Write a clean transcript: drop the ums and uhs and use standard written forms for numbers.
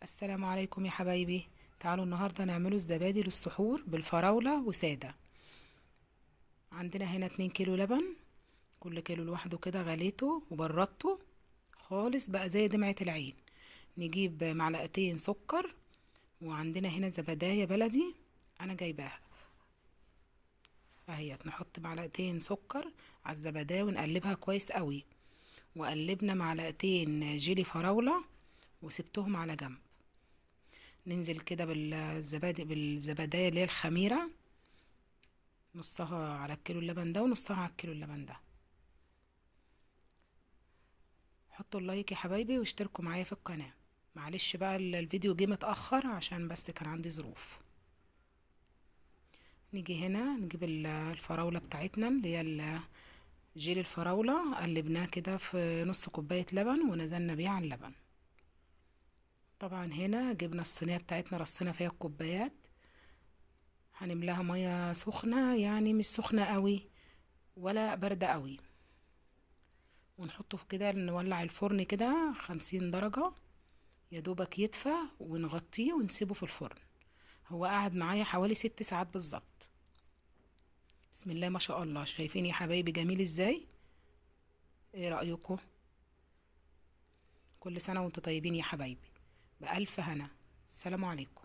السلام عليكم يا حبايبي. تعالوا النهاردة نعملوا الزبادي للسحور بالفراولة وسادة. عندنا هنا 2 كيلو لبن، كل كيلو لوحده كده غليته وبردته خالص بقى زي دمعة العين. نجيب معلقتين سكر، وعندنا هنا زبداية بلدي انا جايباها اهيت. نحط معلقتين سكر على الزبداية ونقلبها كويس قوي، وقلبنا معلقتين جيلي فراولة وسبتهم على جنب. ننزل كده بالزبداية اللي هي الخميرة، نصها على الكيلو اللبن ده ونصها على الكيلو اللبن ده. حطوا اللايك يا حبايبي واشتركوا معايا في القناة. معلش بقى الفيديو جه متأخر عشان بس كان عندي ظروف. نيجي هنا نجيب الفراولة بتاعتنا اللي هي جيل الفراولة، قلبناه كده في نص كوباية لبن ونزلنا بيه على اللبن. طبعا هنا جبنا الصينية بتاعتنا رصينا فيها الكوبايات، هنملاها مية سخنة، يعني مش سخنة قوي ولا باردة قوي، ونحطه في كده، نولع الفرن كده 50 درجة يا دوبك يدفى، ونغطيه ونسيبه في الفرن. هو قعد معايا حوالي 6 ساعات بالظبط. بسم الله ما شاء الله، شايفين يا حبايبي جميل ازاي؟ ايه رأيكم؟ كل سنة وانتم طيبين يا حبايبي، بألف هنا. السلام عليكم.